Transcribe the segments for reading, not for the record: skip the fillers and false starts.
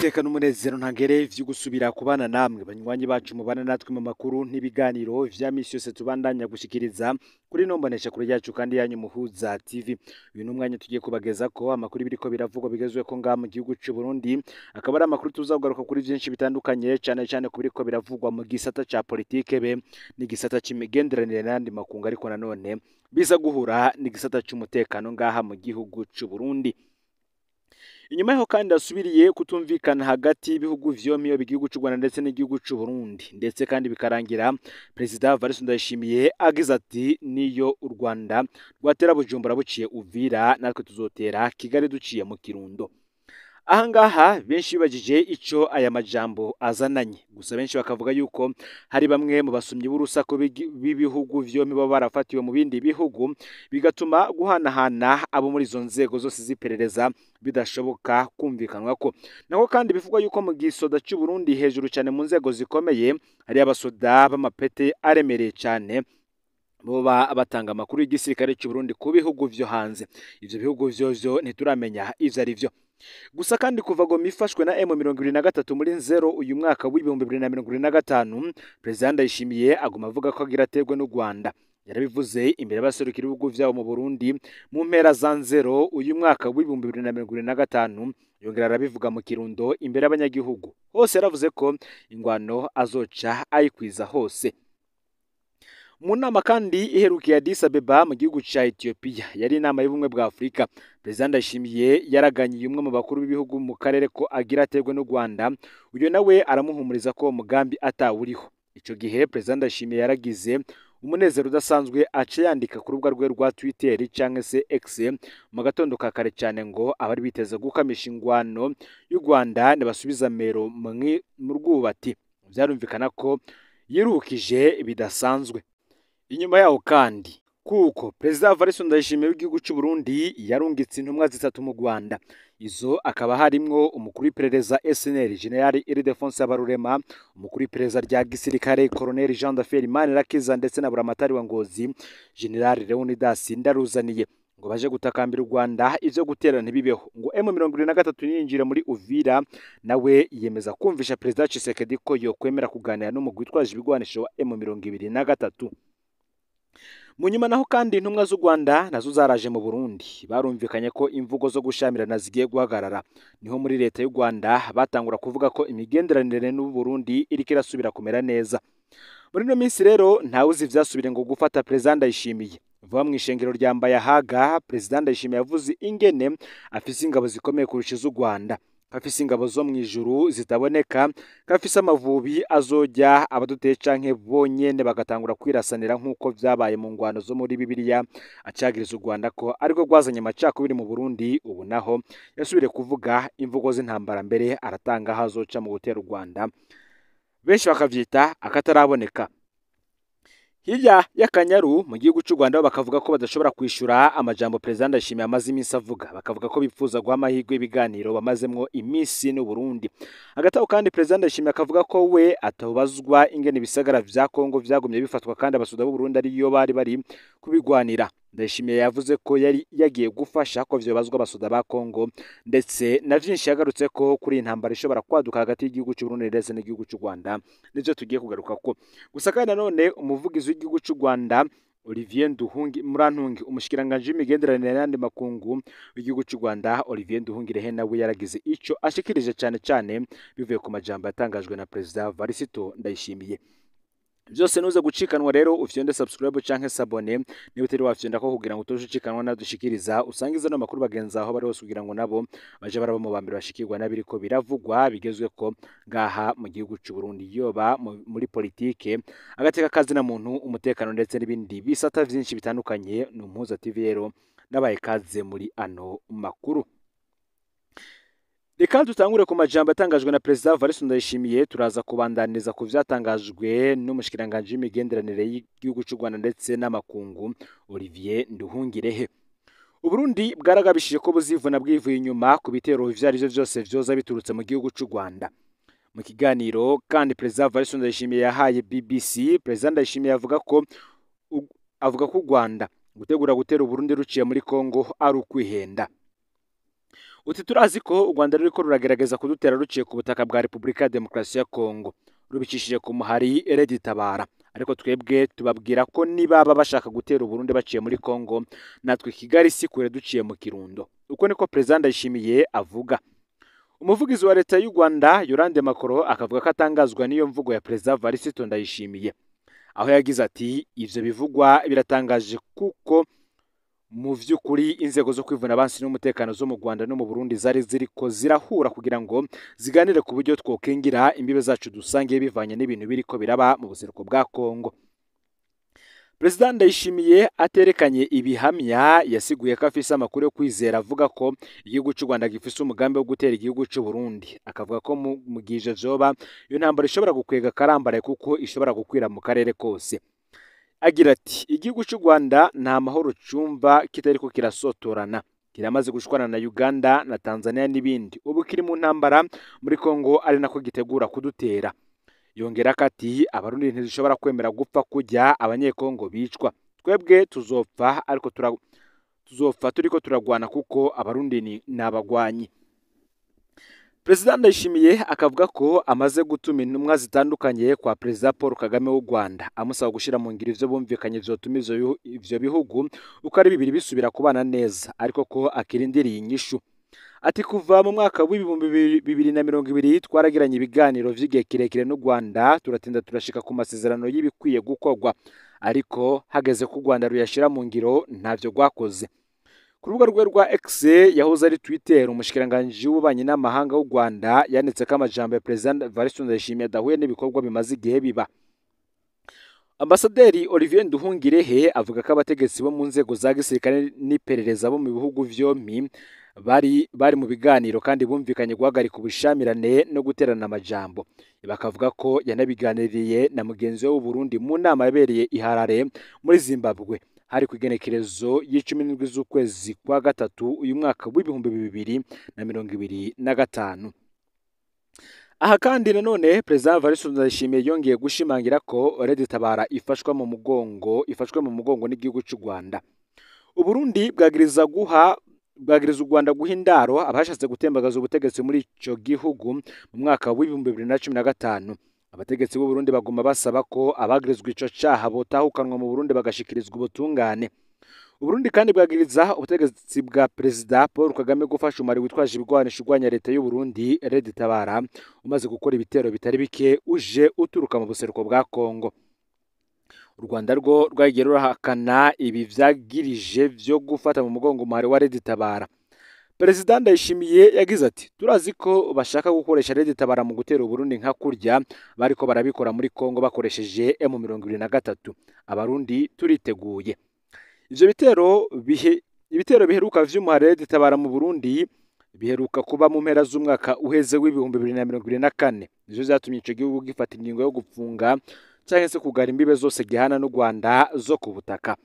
Niteka n'umunezero ntangere vyo gusubira kubana namwe banywanyi bacu mubana natwe mu makuru n'ibiganiro vya misi yose tubandanya gushikiriza kuri ino mboneshakure yacu kandi yanyu Muhuza TV. Uyu ni umwanya tugiye kubagezako amakuru biriko biravugwa bigezweko ngaha mu gihugu c'u Burundi, akaba ari amakuru tuzakugaruka kuri vyinshi bitandukanye, cane cane ku biriko biravugwa mu gisata ca politike be n'igisata c'imigenderanire n'ayandi makungu, ariko nanone biza guhura n'igisata c'umutekano ngaha mu gihugu c'u Burundi. Inyuma yaho kandi hasubiriye kutumvikana hagati y'ibihugu vyompi, yaba igihugu c'u Rwanda ndetse n'igihugu c'u Burundi, ndetse kandi bikarangira Perezida Evariste Ndayishimiye agize ati: "Niyo u Rwanda rwatera Bujumbura buciye Uvira, natwe tuzotera Kigali duciye mu Kirundo." Ahangaha benshi bibajije ico aya majambo azananye, gusa benshi bakavuga yuko hari bamwe mu basumyi b'urusaku b'ibihugu vyompi baba barafatiwe mu bindi bihugu, bigatuma guhanahana abo muri izo nzego zose z'iperereza bidashoboka kumvikanwa ko. Nako kandi bivugwa yuko mu gisoda c'u Burundi hejuru cane mu nzego zikomeye hari abasoda b'amapete aremereye cane boba batanga amakuru y'igisirikare c'u Burundi ku bihugu vyo hanze. Ivyo bihugu vyovyo ntituramenya ivyo ari vyo. Gusa kandi kuva Goma ifashwe na M23 muri nzero uyu mwaka w'2025, Perezida Ndayishimiye aguma avuga ko agira aterwe n'u Rwanda. Yarabivuze imbere y'abaserukira ibihugu vyabo mu Burundi mu mpera za nzero uyu mwaka w'2025, yongera arabivuga mu Kirundo imbere y'abanyagihugu. Hose yaravuze ko ingwano azoca ayikwiza hose. Mu nama kandi iherukiye Addis Abeba mu gihugu ca Ethiopia, yari inama y'ubumwe bwa Afurika, Perezida Ndayishimiye yaraganyiye umwe mu bakuru b'ibihugu mu karere ko agira aterwe n'u Rwanda, uyo nawe aramuhumuriza ko uwo mugambi atawuriho. Ico gihe Perezida Ndayishimiye yaragize umunezero udasanzwe, aca yandika ku rubuga rwe rwa Twitter canke se X mu gatondo ka kare cane ngo abari biteze gukamisha ingwano y'u Rwanda nibasubiza mero mu rwubati. Vyarumvikana ko yiruhukije bidasanzwe. Inyuma yaho kandi kuko Perezida Evariste Ndayishimiye w'igihugu c'u Burundi yarungitse intumwa zitatu mu Rwanda, izo akaba harimwo umukuru w'iperereza SNL General Ildefonse Habarurema, umukuru w'iperereza rya gisirikare Colonel Jean Dafer Manirakiza, ndetse na Buramatari wa Ngozi General Leonidas Ndaruzaniye, ngo baje gutakambira u Rwanda ivyo gutera ntibibeho, ngo M23 yinjira muri Uvira. Nawe yemeza kumvisha Perezida Tshisekedi ko yokwemera kuganira n'umugwi witwaje ibigwanisho wa M23. Mu nyuma naho kandi intumwa z'u Rwanda nazo zaraje mu Burundi, barumvikanye ko imvugo zo gushamirana zigiye guhagarara. Niho muri leta y'u Rwanda batangura kuvuga ko imigenderanire n'u Burundi iriko irasubira kumera neza. Muri ino minsi rero ntawuzi ivyasubire ngo gufata Perezida Ndayishimiye. Vuba mw'ishengero rya Mbayahaga, Perezida Ndayishimiye yavuze ingene afise ingabo zikomeye kurusha iz'u Rwanda, afise ingabo zo mw'ijuru zitaboneka, afise amavubi azojya abaduteye canke bonyene bagatangura kwirasanira nk'uko vyabaye mu ngwano zo muri Bibiliya. Acagiriza u Rwanda ko ariko rwazanye amacakubiri mu Burundi. Ubu naho yasubiriye kuvuga imvugo z'intambara, mbere aratanga aho azoca mu gutera u Rwanda, benshi bakavyita akataraboneka. Hirya y'Akanyaru mu gihugu c'u Rwanda bakavuga ko badashobora kwishura amajambo Perezida Ndayishimiye amaze iminsi avuga, bakavuga ko bipfuza guha amahirwe ibiganiro bamazemwo iminsi n'u Burundi. Hagati aho kandi Perezida Ndayishimiye akavuga ko we atobazwa ingene ibisagara vya Kongo vyagumye bifatwa kandi abasoda b'u Burundi ariyo bari bari kubigwanira. Ndayishimiye yavuze ko yari yagiye gufasha ko vyobazwa abasoda ba Kongo, ndetse na vyinshi yagarutse ko kuri iyi ntambara ishobora kwaduka hagati y'igihugu c'u Burundi ndetse n'igihugu c'u Rwanda, nivyo tugiye kugaruka ko. Gusa kandi nanone umuvugizi w'igihugu c'u Rwanda Olivier Nduhungi Murantungi, umushikiranganji w'imigenderanire n'ayandi makungu w'igihugu c'u Rwanda Olivier Nduhungirehe, nawe yaragize ico ashikirije cane cane bivuye ku majambo yatangajwe na Perezida Evariste Ndayishimiye. Vyose nuze gucikanwa rero ufyonde subscribe canke s'abonner niba utari wafyonda ko, kugira ngo utoje ucikanwa nadushikiriza, usangize no makuru bagenzi aho bari hose, kugira ngo nabo baje baraba mu bambere bashikirwa nabiriko biravugwa bigezweko ngaha mu gihugu c'u Burundi, yoba muri politike, agateka kazina muntu, umutekano ndetse n'ibindi bisata vyinshi bitandukanye. Ni Umuhuza TV rero nabaye kaze muri ano makuru. Reka dutangure ku majambo yatangajwe na Perezida Evariste Ndayishimiye, turaza kubandaniriza ku vyatangajwe n'umushikiranganji w'imigenderanire y'igihugu c'u Rwanda ndetse n'amakungu Olivier Nduhungirehe. Uburundi bwaragabishije ko buzivuna bwivuye inyuma ku bitero ivyo arivyo vyose vyoza biturutse mu gihugu c'u Rwanda. Mu kiganiro kandi Perezida Evariste Ndayishimiye yahaye BBC, Perezida Ndayishimiye avuga ko u Rwanda gutegura gutera Uburundi ruciye muri Kongo ari ukwihenda. Uti turazi ko u Rwanda ruriko ruragerageza kudutera ruciye ku butaka bwa Repubulika ya Demokarasi ya Kongo, rubicishije ku muhari Red Tabara, ariko twebwe tubabwira ko nibaba bashaka gutera Uburundi baciye muri Kongo, natwe Kigali si kure duciye mu Kirundo. Uko niko Perezida Ndayishimiye avuga. Umuvugizi wa leta y'u Rwanda Yolande Makoro akavuga ko atangazwa n'iyo mvugo ya Perezida Varisito Ndayishimiye, aho yagize ati ivyo bivugwa biratangaje kuko mu vy'ukuri inzego zo kwivuna abansi n'umutekano zo mu Rwanda no mu Burundi zari ziriko zirahura kugira ngo ziganire ku buryo twokingira imbibe zacu dusangiye bivanye n'ibintu biriko biraba mu buseruko bwa Kongo. Perezida Ndayishimiye aterekanye ibihamya yasiguye ko afise amakuru yo kwizera avuga ko igihugu c'u Rwanda gifise umugambi wo gutera igihugu c'u Burundi, akavuga ko mu gihe ivyo vyoba iyo ntambara ishobora gukwega akarambaraye kuko ishobora gukwira mu karere kose. Agira ati igihugu c'u Rwanda nta mahoro cumva kitariko kirasotorana, kiramaze gushwana na Uganda na Tanzania n'ibindi, ubu kiri mu ntambara muri Kongo ari nako gitegura kudutera. Yongera ko ati abarundi ntidushobora kwemera gupfa kujya abanyekongo bicwa, twebwe tuzopfa ariko tuzopfa turiko turagwana kuko abarundi ni abagwanyi. Perezida Ndayishimiye akavuga ko amaze gutuma intumwa zitandukanye kwa Perezida Paul Kagame w'u Rwanda amusaba gushira mu ngiro ivyo bumvikanye vyotuma ivyo bihugu uko ari bibiri bisubira kubana neza, ariko ko akirindiriye inyishu. Ati kuva mu mwaka w'2020 twaragiranye ibiganiro vy'igihe kirekire n'u Rwanda, turatinda turashika ku masezerano y'ibikwiye gukorwa, ariko hageze ko u Rwanda ruyashira mu ngiro ntavyo rwakoze. Ku rubuga rwe rwa X yahoze ari Twitter, umushikiranganji w'ububanyi n'amahanga w'u Rwanda yanditse ko amajambo ya Perezida Evariste Ndayishimiye adahuye n'ibikorwa bimaze igihe biba. Ambasaderi Olivier Nduhungirehe avuga ko abategetsi bo mu nzego za gisirikare n'iperereza bo mu bihugu vyompi bari mu biganiro kandi bumvikanye guhagarika ubushamirane no guterana amajambo. Bakavuga ko yanabiganiriye na mugenzi we w'u Burundi mu nama yabereye i Harare muri Zimbabwe, hari ku igenekerezo y'17 z'ukwezi kwa gatatu uyu mwaka w'2025. Aha kandi nanone Perezida Evariste Ndayishimiye yongeye gushimangira ko Red Tabara ifashwe mu mugongo n'igihugu c'u Rwanda. Uburundi bwagiriza u Rwanda guha indaro abashatse gutembagaza ubutegetsi muri ico gihugu mu mwaka w'2015. Abategetsi b'u Burundi baguma basaba ko abagirizwa ico caha botahukanwa mu Burundi bagashikirizwa ubutungane. Uburundi kandi bwagiriza ubutegetsi bwa Perezida Paul Kagame gufasha umari witwaje ibigwanisho urwanya leta y'u Burundi Red Tabara umaze gukora ibitero bitari bike uje uturuka mu buseruko bwa Kongo. U Rwanda rwo rwagiye rurahakana ibi vyagirije vyo gufata mu mugongo umuhari wa Red Tabara. Perezida Ndayishimiye yagize ati turazi ko bashaka gukoresha Red Tabara mu gutera Uburundi nka kurya bariko barabikora muri Kongo bakoresheje M23. Abarundi turiteguye. Ivyo ibitero biheruka vy'umuhari Red Tabara mu Burundi biheruka kuba mu mpera z'umwaka uheze w'2024, nivyo vyatumye ico gihugu gifata ingingo yo gupfunga canke se kugara imbibe zose gihana n'u Rwanda zo ku butaka.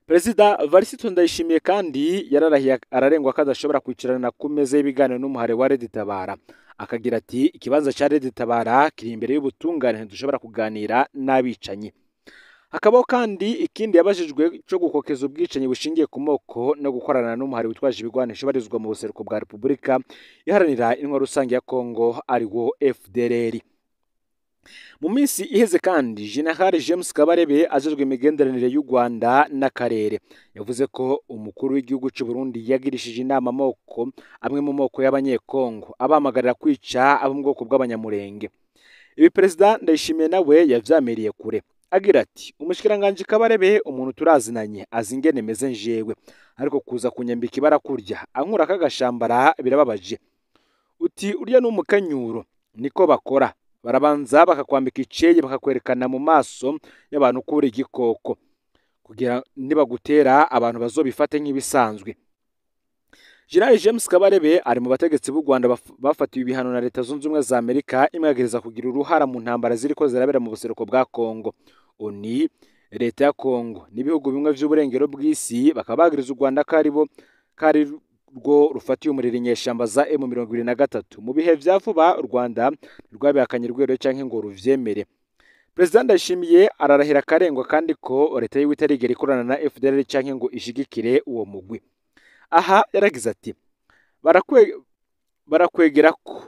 Perezida Evariste Ndayishimiye kandi yararahiye ararengwa ko adashobora kwicarana ku meza y'ibiganiro n'umuhari wa Red Tabara, akagira ati ikibanza ca Red Tabara kiri imbere y'ubutungane, ntidushobora kuganira n'abicanyi. Hakabaho kandi ikindi yabajijwe cyo gukokeza ubwicanyi bushingiye ku moko no gukorana n'umuhari witwaje ibigwanisho barizwa mu buseruko bwa Repubulika iharanira intwaro rusange ya Kongo ariwo FDLR. Mu minsi iheze kandi General James Kabarebe ajejwe imigenderanire y'u Rwanda n'akarere yavuze ko umukuru w'igihugu c'u Burundi yagirishije inama amoko amwe mu moko y'abanyekongo abahamagarira kwica abo mu bwoko bw'abanyamurenge. Ibi Perezida Ndayishimiye nawe yavyamiriye kure agira ati umushikiranganji Kabarebe umuntu turazinanye azi ingene meze njewe, ariko kuza kunyambika ibara kurya ankura kagashambara birababaje. Uti urya n'umukanyuro niko bakora, barabanza bakakwambika iceye bakakwerekana mu maso y'abantu ko uri igikoko kugira nibagutera abantu bazobifate nk'ibisanzwe. General James Kabarebe ari mu bategetsi b'u Rwanda bafatiwe ibihano na Leta Zunze Ubumwe za Amerika imwagiriza kugira uruhara mu ntambara ziriko zirabera mu buseruko bwa Kongo. ONU, Leta ya Kongo n'ibihugu bimwe vy'uburengero bw'isi bakaba bagiriza u Rwanda ko ari rwo rufatiye umuriro inyeshamba za M23. Mu bihe vya vuba u Rwanda rwabihakanye rwero canke ngo ruvyemere. Perezida Ndayishimiye ararahira akarengwa kandi ko leta yiwe itarigera ikorana na FDLR canke ngo ishigikire uwo mugwi. Aha yaragize ati Barakwegera ko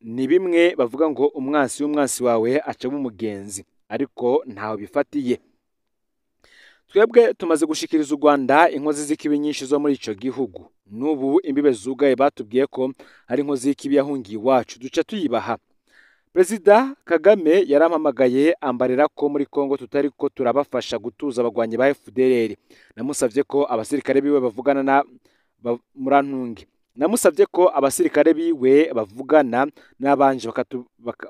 ni bimwe bavuga ngo umwansi w'umwansi wawe acamo umugenzi, ariko ntaho bifatiye. Twebwe tumaze gushikiriza u Rwanda inkozi z'ikibi nyinshi zo muri ico gihugu. N'ubu imbibe zugaye batubwiye ko hari inkozi y'ikibi yahungiye iwacu, duca tuyibaha. Perezida Kagame yarampamagaye ambarira ko muri Kongo tutari ko turabafasha gutuza abagwanyi ba FDLR. Namusavye ko abasirikare biwe bavugana na Murantunge. Namusavye ko abasirikare biwe bavugana n'abanje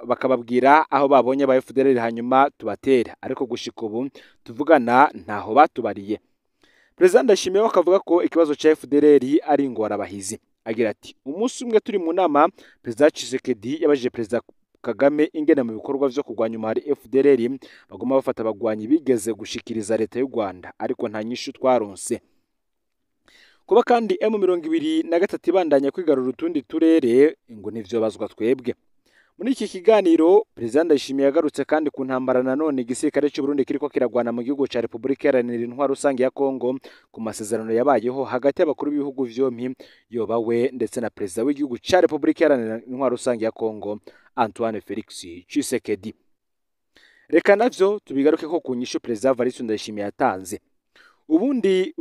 bakababwira aho babonye ba FDLR hanyuma tubatera, ariko gushika ubu tuvugana ntaho batubariye. Perezida Ndayishimiye akavuga ko ikibazo ca FDLR ari ingorabahizi. Agira ati umunsi umwe turi mu nama, Perezida Tshisekedi yabajije Perezida Kagame ingene mu bikorwa vyo kurwanya umuhari FDLR baguma bafata abagwanyi bigeze gushikiriza leta y'u Rwanda, ariko nta nyishu twaronse. Kuba kandi M23 ibandanya kwigarura utundi turere ngo ntivyobazwa twebwe. Muri iki kiganiro Perezida Ndayishimiye yagarutse kandi ku ntambara nanone igisirikare cy'u Burundi kiriko kiragwana mu gihugu ca Republika Iharanira Intwaro Rusange ya Kongo, ku masezerano yabayeho hagati y'abakuru b'ibihugu vyompi yoba we ndetse na Perezida w'igihugu ca Republika Iharanira Intwaro Rusange ya Kongo Antoine Felix Tshisekedi. Reka navyo tubigaruke ko ku nyishu Perezida Evariste Ndayishimiye yatanze. Ubundi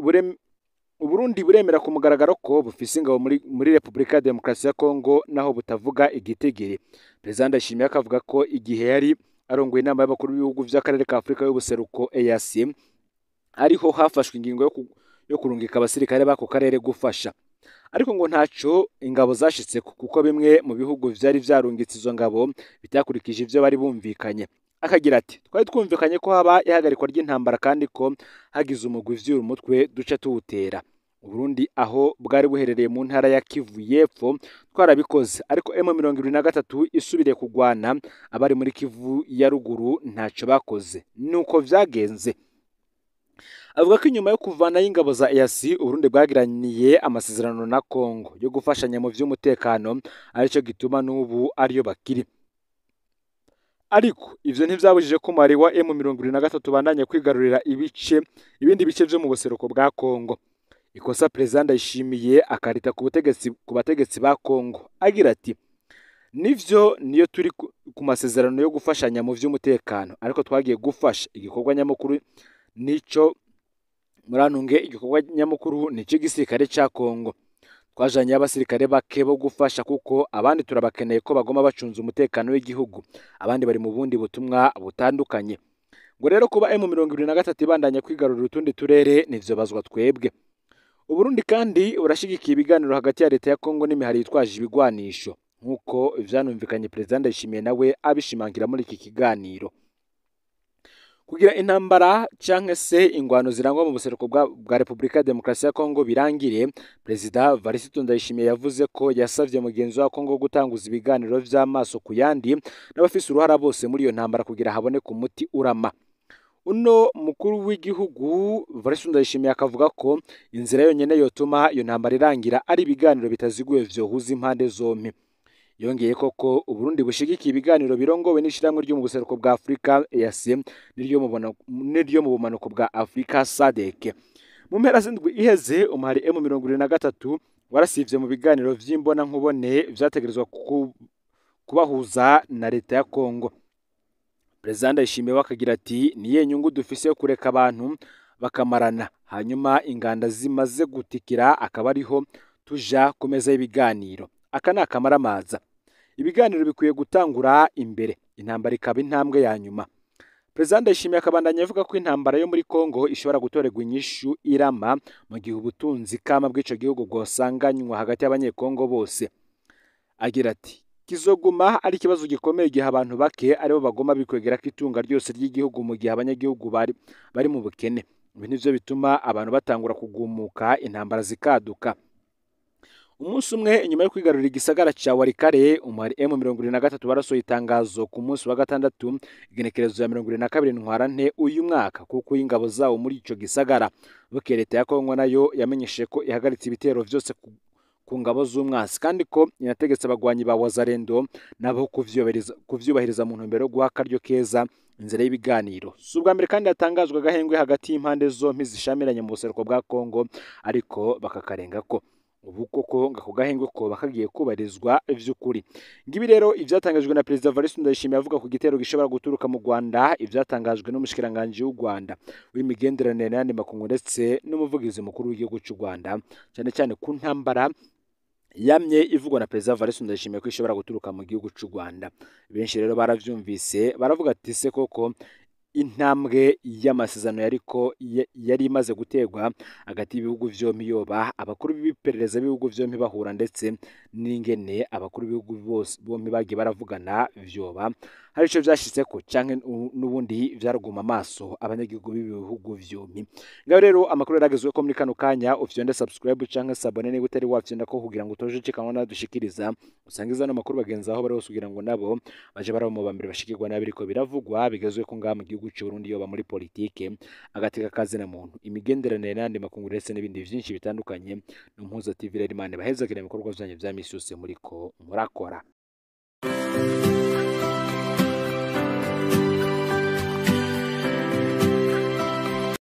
Uburundi buremera ku mugaragaro ko bufise ingabo muri Republika ya Demokarasi ya Kongo naho butavuga igitigiri. Perezida Ndayishimiye akavuga ko igihe yari arongoye inama y'abakuru b'ibihugu vy'akarere ka Afrika y'ubuseruko EAC, ariho hafashwe ingingo yo kurungika abasirikare b'ako karere gufasha. Ariko ngo ntaco ingabo zashitseko kuko bimwe mu bihugu vyari vyarungitse izo ngabo bitakurikije ivyo bari bumvikanye. Akagira ati twari twumvikanye ko haba ihagarikwa ry'intambara kandi ko hagize umugwi uvyura umutwe duca tuwutera. Uburundi aho bwari buherereye mu ntara ya Kivu y'Epfo twarabikoze, ariko M23 isubiriye kugwana abari muri Kivu ya ruguru ntaco bakoze. Nuko vyagenze. Avuga ko inyuma yo kuvanayo ingabo za EAC, Uburundi bwagiraniye amasezerano na Kongo yo gufashanya mu vy'umutekano, arico gituma n'ubu ariyo bakiri. Ariko ivyo ntivyabujije ko umubare wa M23 ubandanya kwigarurira ibindi bice vyo mu buseruko bwa Kongo. Ikosa Perezida Ndayishimiye akarita ku bategetsi ba Kongo. Agira ati nivyo niyo turi ku masezerano yo gufashanya mu vy'umutekano, ariko twagiye gufasha igikorwa nyamukuru nico Murantunge, igikorwa nyamukuru nico igisirikare ca Kongo. Twajanye abasirikare bake bo gufasha kuko abandi turabakeneye ko bagoma bacunze umutekano w'igihugu, abandi bari mu bundi butumwa butandukanye. Ngo rero kuba M23 ibandanya kwigarurira utundi turere ntivyobazwa twebwe. Uburundi kandi burashigikiye ibiganiro hagati ya leta ya Kongo n'imihari yitwaje ibigwanisho, nkuko vyanumvikanye Perezida Ndayishimiye nawe abishimangira muri iki kiganiro. Kugira intambara canke se ingwano zirangwa mu buseruko bwa Republika ya Demokarasi ya Kongo birangire, Perezida Evariste Ndayishimiye yavuze ko yasavye mugenzi wa Kongo gutanguza ibiganiro vy'amaso ku yandi n'abafise uruhara bose muri iyo ntambara kugira haboneke umuti urama. Uno mukuru w'igihugu Evariste Ndayishimiye akavuga ko inzira yonyene yotuma iyo ntambara irangira ari ibiganiro bitaziguye vyohuza impande zompi. Yongeye koko Uburundi bushigikiye ibiganiro birongowe n'ishirahamwe ryo mu buseruko bwa Afrika EAC n'iryo mu bumanuko bwa Afrika SADC. Mu mpera z'indwi iheze umuhari M23 warasivye mu biganiro vy'imbona nkubone vyategerezwa kubahuza na leta ya Kongo. Perezida Ndayishimiye akagira ati niye nyungu dufise yo kureka abantu bakamarana, hanyuma inganda zimaze gutikira akaba ariho tuja ku meza y'ibiganiro. Aka ni akamaramaza. Ibiganiro bikwiye gutangura imbere, intambara ikaba intambwe ya nyuma. Perezida Ndayishimiye akabandanya avuga ko intambara yo muri Kongo ishobora gutorerwa inyishu irama mu gihe ubutunzi kama bw'ico gihugu bwosanganywa hagati y'abanyekongo bose. Agira ati kizoguma ari ikibazo gikomeye igihe abantu bake aribo bagoma bikwegera ko itunga ryose ry'igihugu mu gihe abanyagihugu bari mu bukene. Ibi nivyo bituma abantu batangura kugumuka, intambara zikaduka. Umunsi umwe inyuma yo kwigarurira igisagara ca Walikale, umuhari M23 barasohoye itangazo ku munsi wa gatandatu igenekerezo ya 22 Ntwarante uyu mwaka, kuko ingabo zawo muri ico gisagara. Bukeye leta ya Kongo nayo yamenyesheje ko ihagaritse ibitero vyose ku ngabo z'umwasi, kandi ko inategetse abagwanyi ba Wazalendo nabo kuvyubahiriza mu ntumbero yo guha akaryo keza inzira y'ibiganiro. Si ubwa mbere kandi hatangazwa agahengwe hagati y'impande zompi zishamiranye mu buseruko bwa Kongo, ariko bakakarengako. Ubu koko ngo ako gahengwe koba kagiye kubarizwa vy'ukuri. Ngibi rero ivyatangajwe na Perezida Evariste Ndayishimiye avuga ku gitero gishobora guturuka mu Rwanda, ivyatangajwe n'umushikiranganji w'u Rwanda w'imigenderanire n'ayandi makungu ndetse n'umuvugizi mukuru w'igihugu c'u Rwanda, cane cane ku ntambara yamye ivugwa na Perezida Evariste Ndayishimiye ko ishobora guturuka mu gihugu c'u Rwanda. Benshi rero baravyumvise baravuga ati se koko intambwe y'amasezerano yariko yari imaze guterwa hagati y'ibihugu vyompi, yoba abakuru b'iperereza b'ibihugu vyompi bahura, ndetse n'ingene abakuru b'ibihugu bose bompi bagiye baravugana, vyoba hari ico vyashitseko canke n'ubundi vyaruguma amaso abanyagihugu b'ibihugu vyompi? Ngaho rero amakuru yaragezweho muri kano kanya. Ufyonde subscribe canke s'abonner niba utari wafyonda ko, kugira ngo utoje ucikanwa nadushikiriza. Usangiza ano makuru bagenzi aho bari hose, kugira ngo nabo baje baraba mu bambere bashikirwa n'abiriko biravugwa bigezweho ngaha mu gihugu c'u Burundi, yoba muri politike, agateka kazina muntu, imigenderanire n'ayandi makungu, ndetse n'ibindi vyinshi bitandukanye. N'Umuhuza TV rero, Imana ibahezagire mu bikorwa vyanyu vya misi yose muriko murakora.